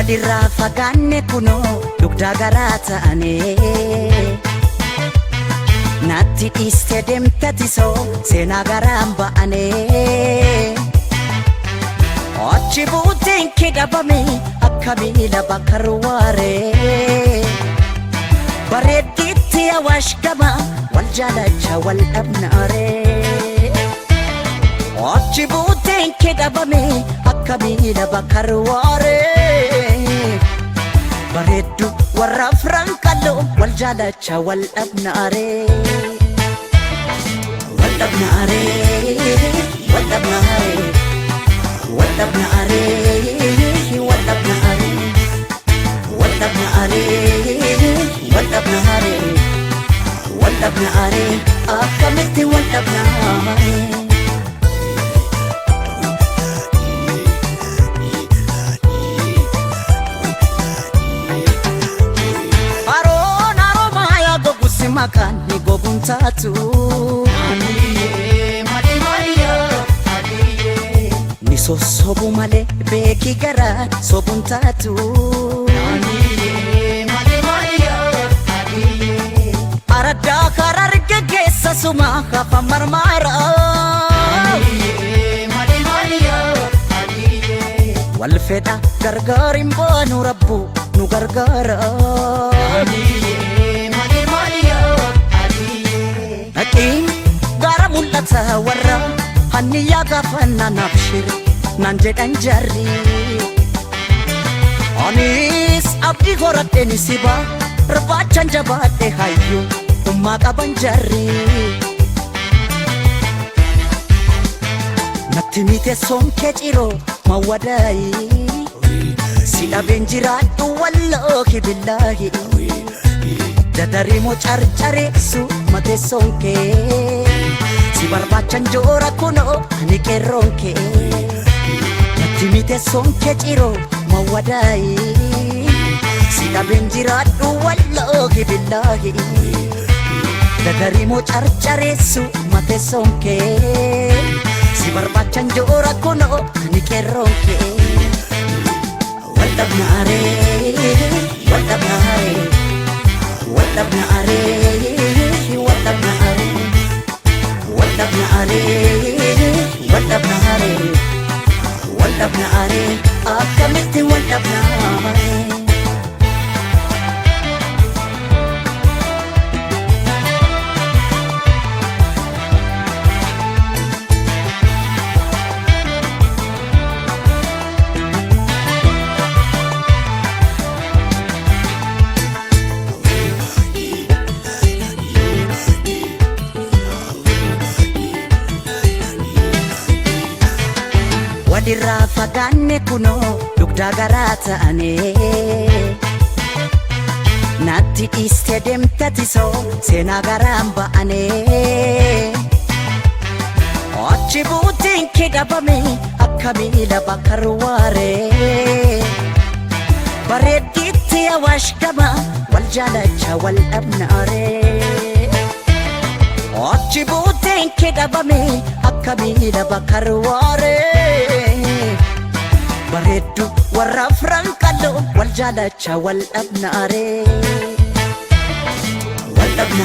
Walirraa fagaanne kunoo dugdaa garaa ta'anee. Natti dhiiste deemte tisoo seenaa garaan ba'anee. Achi buuteen kee dhabame akka miila bakka ruwaaree. Bareeddiitti Awaash gama wal jaalacha wal dhabnaaree. Achi buuteen kee dhabame akka miila bakka ruwaaree. Bareeddu warra afran qalloo wal jaalacha wal dhabnaaree. Wal dhabnaaree, wal dhabnaaree, wal dhabnaaree, wal dhabnaaree, wal dhabnaaree, wal dhabnaaree, wal dhabnaaree, akkamitti wal dhabnaaree. Haroon haroomaa yaa gogusi maqaan ni goguun taatu. Ni sossobu malee beeki garaa sobuun taatu. Araddaa hararge keessa suma hafa marmaara. Wal fedha gargaar hin baanu rabbu nu gargaara. Dhaqiin gaara mul'ata warra hanniyaa gaafannaa naaf shiri naan jedhan jarri. Anis abdii horadheen siba barbaachan jabaadhe hayyuu ummaa qaban jarri. Natti miteessoon kee ciroo mawwadaayi. Si dhabeen jiraadhu wallaahi billaahi. Dadarimoo carcareessu mateessoon kee. Si barbaachan joora kunoo ani qeerroon kee. Natti miteessoon kee ciroo mawwadaayi. Si dhabeen jiraadhu wallaahi billaahi. Dadarimoo carcareessu mateessoon kee. Si barbaachan joora kunoo ani qeerroon kee. Wal dhabnaaree, wal dhabnaaree, wal dhabnaaree, wal dhabnaaree, wal dhabnaaree, wal dhabnaaree, wal dhabnaaree, akkamitti wal dhabnaaree. Walirraa fagaanne kunoo dugdaa garaa ta'anee. Natti dhiiste deemte tisoo seenaa garaan ba'anee. Achi buuteen kee dhabame akka miila bakka ruwaaree. Bareeddiitti Awaash gama wal jaalacha wal dhabnaaree. Achi buuteen kee dhabame akka miila bakka ruwaaree. Bareeddu warra afran qalloo wal jaalacha wal dhabnaaree. Wal dhabnaaree.